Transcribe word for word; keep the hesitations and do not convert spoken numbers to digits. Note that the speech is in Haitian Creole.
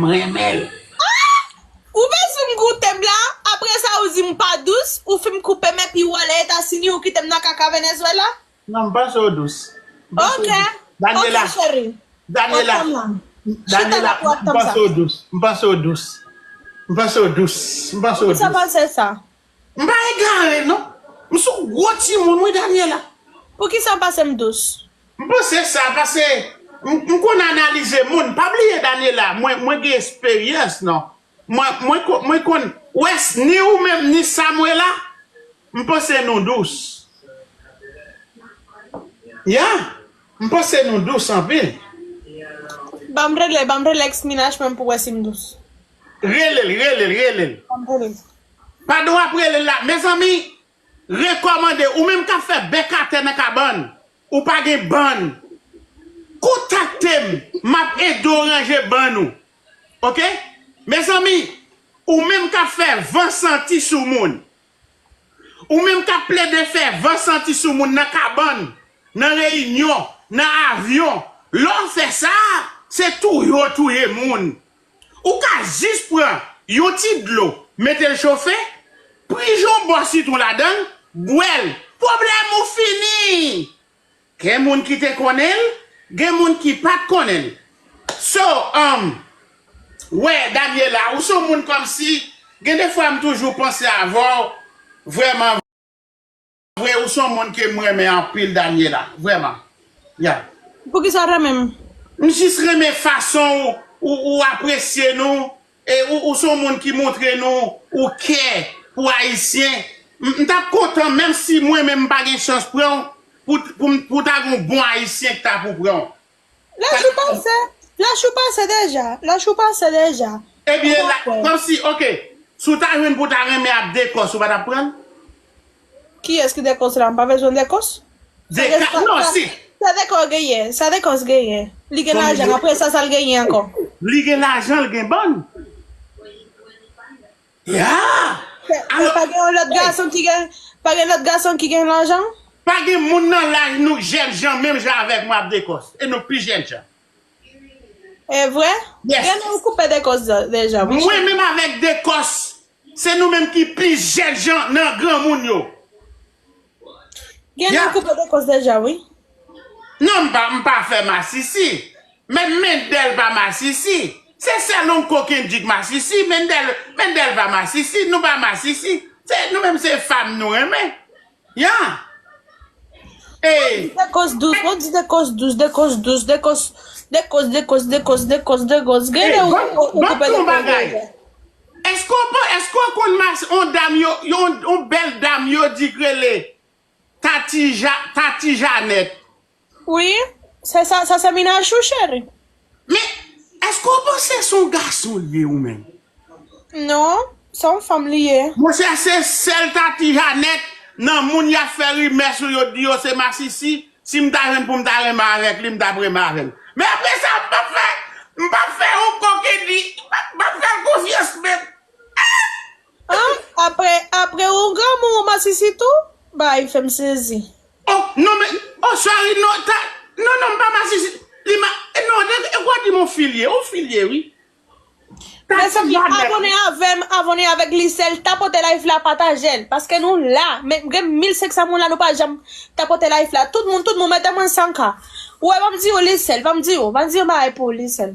M renmen l. Ou bezwen m goute m la, apre sa ou di m pa dous, ou fin m koupe m epi ou ale Etazini, ou kite m nan kaka Venezuela? Non, m panse w dous. M panse w Ok, dous. Daniela, ok cheri. Daniela, Ou ap tann la. Chita Daniela, la pou w ap m tann panse sa. w dous. M panse w dous. M panse w dous. M panse w Sa dous. panse sa? M pa egare, non. M se yon gwo timoun, wi, Daniela. Poukisa w panse m dous? M panse sa, paske m, m konn analize moun. Pa bliye, Daniela, mwen, mwen gen esperyans, non. Mwen, mwen, ko- mwen konn, wè, ni ou menm, ni Samuela, m panse nou dous. Ya, m panse nou dous anpil. Ban m rele, ban m rele ex minaj mwen pou wè si m dous. Rele l, rele l, rele l. Ban m rele. Padon ap rele l la. Mezanmi, rekòmande, ou menm k ap fè bèk atè nan kabann, ou pa gen bann, kontakte m, m ap ede w ranje bann ou. Oke? Mezanmi, ou menm k ap fè van santi sou moun, ou menm k ap plede fè van santi sou moun nan kabann, nan reyinyon, nan avyon, lè w fè sa, se touye w touye moun. Ou ka jis pran yon ti dlo, mete l chofe, prije yon bò sitwon ladan l, bwè l, pwoblèm ou fini. Gen moun ki te konnen l, gen moun ki pa t konnen l. So, um, wè, Daniela, ou se yon moun kòmsi, gen de fwa m toujou panse avè w, vrèman vre, ou se yon moun ke m renmen anpil, Daniela, vrèman. Ya. Poukisa w renmen m? M jis renmen fason ou, ou, ou apresye nou, e ou, ou se yon moun ki montre nou ou kè pou Ayisyen. M, m t ap kontan, menm si mwen menm m pa gen chans pran w, pou, pou, pou ta gen yon bon Ayisyen ki ta pou pran w. Lach ou pase, lach ou pase deja, lach ou pase deja. Ebyen, Ou la, konprann. Kòmsi, oke, si w ta jwenn pou w ta renmen ap Dekòs, ou pa t ap pran l? Kiyès ki Dekòs la? M pa bezwen Dekòs. Deka, non, si. Sa Dekòs genyen, sa Dekòs genyen. Li gen Bon, lajan, men- apre sa, sa l genyen ankò? Li gen lajan, li gen bann. Ya! Alò, pa gen yon lòt gason ki gen, pa gen lòt gason ki gen lajan? Pa gen moun nan laj nou, jèn jan, menm jan avèk mwen ap Dekòs. E nou pi jèn jan. E vre? Yes. Gen nou koupe Dekòs deja, wi. Mwen menm avèk Dekòs, se nou menm ki pi jèn jan nan granmoun yo. Gen nou koupe Dekòs deja, wi. Non, m pa, m pa fè masisi. Men Mendel pa masisi. Se sèl onko Kendrick masisi. Mendel, Mendel pa masisi. Nou pa masisi. Se, nou menm se fanm nou renmen. Ya. Ey. Dekòs dous, ou di Dekòs dous, Dekòs dous, Dekòs, Dekòs, Dekòs, Dekòs, Dekòs, Dekòs. Gen lè ou, ou, ou koupe Dekòs deja. Èske w pa, èske w konn mas, on dam yo, yon, on bèl dam yo di k rele Tati Ja-, Tati Janèt? Wi, se sa, sa se minaj ou, cheri. Men, èske w panse se yon gason l ye ou menm? Non, se yon fanm li ye. Monchè, se sèl Tati Janèt nan moun y ap fè rimè sou yo, di yo se masisi. Si m ta jwenn pou m ta renmen avèk li, m t ap renmen avè l. Men apre sa, m p ap fè, m p ap fè onko Kendrick, m p ap, m p ap fè l konfyans menm. An, apre, apre ou granmoun ou masisi tou? Bagay fè m sezi. Oh, non, men, oh, sorry, non, ta, non, non, m pa masisi. Li ma, eh, non, e, e, w di m on filye, on filye, wi. Mezanmi, abone avè m, abone avèk Lisèl, tapote live la, pataje l, paske nou la, men gen mil senk san moun la, nou pa janm tapote live la. Tout moun, tout moun, mete mwen san K. Ou wè, ban m di w Lisèl, ban m di w, ban m di w bagay pou ou Lisèl.